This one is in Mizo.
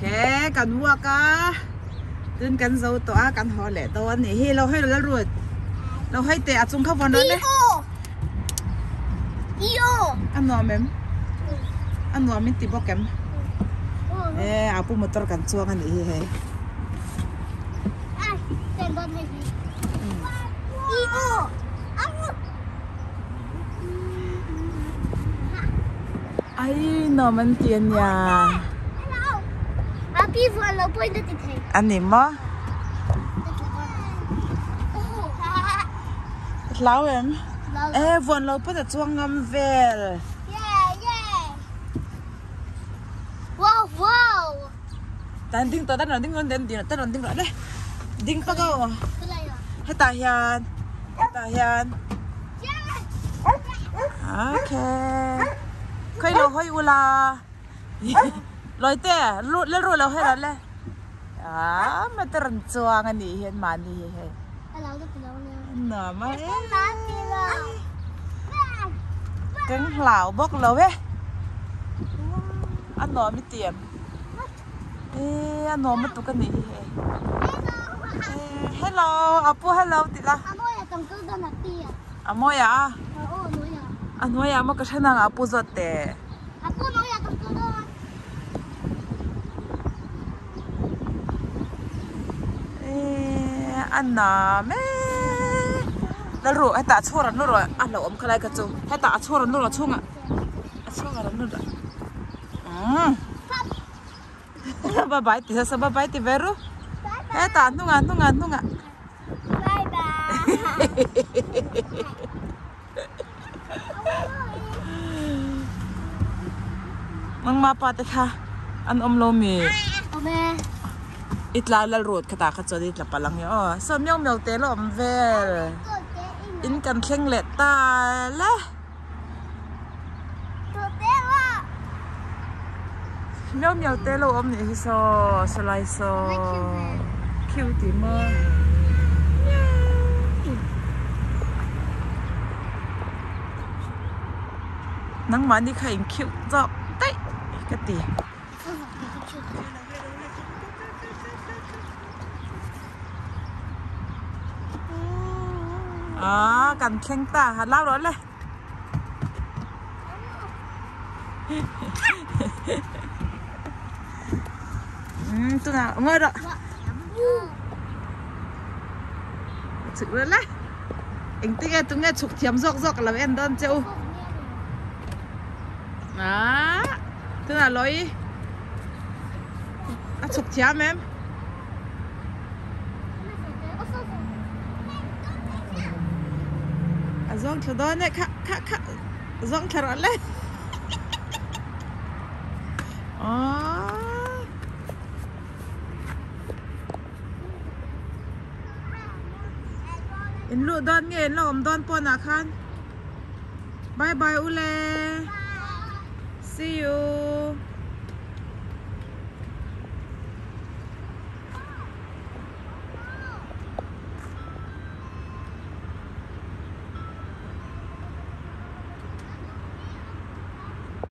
Okay kan walk a tun kan zo tawh a kan haw leh dawn a nih hi lo hawi lo lalrut lo hawi teh a chung kha vawn rawn le a nuam em a nuam in ti bawk em e a pu motor kan chuang a nih hi hei. Ai nuam an ti ania. A ni maw? Hlau em? E vuan lo pawn a chuang ngam vel. Tan ding tawh tan rawn ding rawn ding tan rawn ding rawh le. Ding pak aw. Hetah hian hetah hian. Okay. Khawi lo hawi ula. Lawi te le ru lo hawi rawh le. Ah ma te rawn chuang a nih hian mahni hi hei. Nuam a e. Keng hlau bawk lo e. A nuam i ti em? E a nuam lutuk a nih hi hei. Hello apu hello ti la. A mawi a? A hnuaiah maw ka hre nang a apu zawt teh. E a nuam e. Lalru hetah chhawr an lu rawh a hlauhawm khalai kha chu hetah a chhawr an lu rawh chhungah a chhungah an lu rawh. Umm bye bye ti sa bye bye ti ve ru hetah hnungah hnungah hnungah bye bye nangma pa te kha an awm lo mi awm e i tla lal road kha tah kha chuan i tla palh ang e aw saw miau miau te la awm vel in kan thleng leh ta le. Miau miau te lo awm nih hi saw saw lai saw cute maw nangmahni kha in cute zawk daih ka ti. Ah kan thleng ta ha lau rawh le. Um tunah ngawi rawh. Chhuk rawh le. Engtin nge tunge chhuk thiam zawk zawk ka lo en dawn che u. Ah tunah lawi a chhuk thiam em. A zawng thla dawn e kha kha kha zawng thla rawh le aww in luh dawn nge in la awm dawn pawnah khan bye bye ule see you.